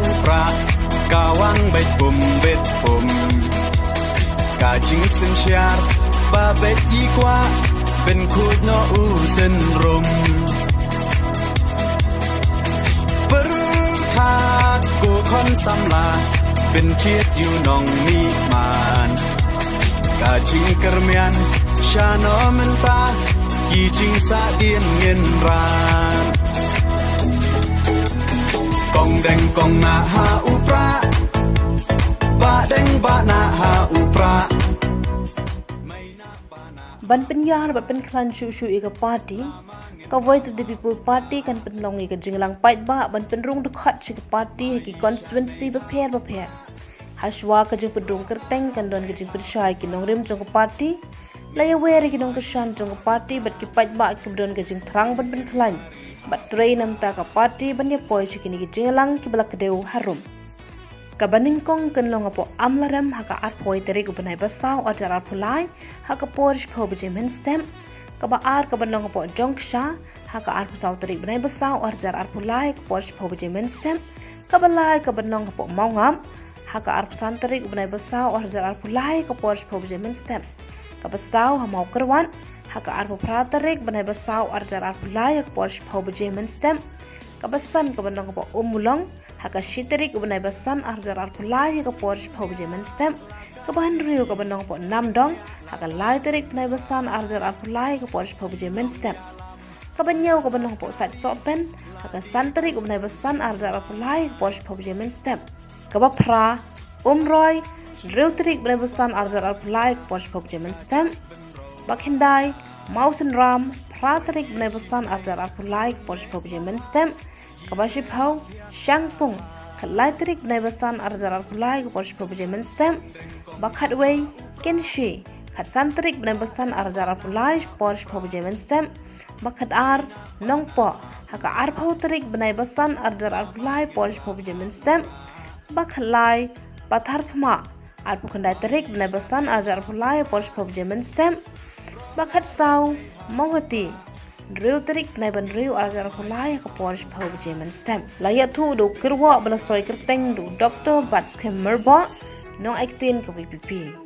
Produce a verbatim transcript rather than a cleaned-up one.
U Prah ka wang beit pum beit pum. Ka jingsynshar ba beit i kwah, pynkhuid noh u synrum. Pyrkhat ko khon samla, pynjied ïa u nongmihman. Ka jingkyrmen shano mynta, ki jingsahdien ngin ran. Kong deng kong nah ha U Prah, bah deng bah nah ha U Prah. Ban pynïar bad pynkhlaiñ shuh shuh ïa ka party, ka Voice of the People Party kan pynlong ïa ka jingïalang paidbah ban pynrung dkhot sha ka party ha ki constituency bapher bapher. Hashwa ka jingpynrung kyrteng kan don ka jingpynshai ki nongrim jong ka party, la ïawer ïa ki nongkyrshan jong ka party bad ki paidbah kiba don ka jingthrang ban pynkhlaiñ bad trei na bynta ka party ban ïapoi sha kine ki jingïalang kiba la kdew harum. Kaba nyngkong kan long hapoh Amlarem ha ka arphew tarik u bnai ba saw arhajar arphew lai ha ka por shiphew baje mynstep. Kaba ar ka ban long hapoh Jongksha ha ka arphew saw tarik bnai ba saw arhajar arphew lai ha ka por shiphew baje mynstep. Kaba lai ka ban long hapoh Mawngap ha ka arphew san tarik u bnai ba saw arhajar arphew lai ha ka por shiphew baje mynstep. Kaba saw ha Mawkyrwat ha ka arphew phra tarik bnai ba saw arhajar arphew lai ha ka por shiphew baje mynstep. Kaba san ka ban long hapoh Ummulong ha ka shi tarik u bnai ba san arhajar arphew lai ha ka por shiphew baje mynstep. Kaba hynriew ka ban long hapoh Namdong ha ka lai tarik bnai ba san arhajar arphew lai ha ka por shiphew baje mynstep. Kaba hynñiew ka ban long hapoh Saitsohpen ha ka san tarik u bnai ba san arhajar arphew lai ha ka por shiphew baje mynstep. Kaba phra Umroi, hynriew tarik bnai ba san arhajar arphew lai ha ka por shiphew baje mynstep. Ba khyndai Mawsynram, phra tarik bnai ba san arhajar arphew lai ha ka por shiphew baje mynstep. Kaba shiphew Shangpung, khatlai tarik bnai ba san arhajar arphew lai ha ka por shiphew baje mynstep. Ba khatwei Kynshi, khatsan tarik bnai ba san arhajar arphew lai ha ka por shiphew baje mynstep. Ba khatar Nongpoh ha ka arphew tarik bnai ba san arhajar arphew lai ha ka por shiphew baje mynstep. Ba khatlai Patharkhmah, arphew khyndai tarik bnai ba san arhajar arphew lai ha ka por shiphew baje mynstep. Ba khatsaw Mawhati, hynriew tarik bnai ba hynriew arhajar arphew lai ha ka por shiphew baje mynstep. La ïathuh da u kyrwoh ba la soi kyrteng da u Doctor Batskhem Myrboh, nongai ktien ka V P P.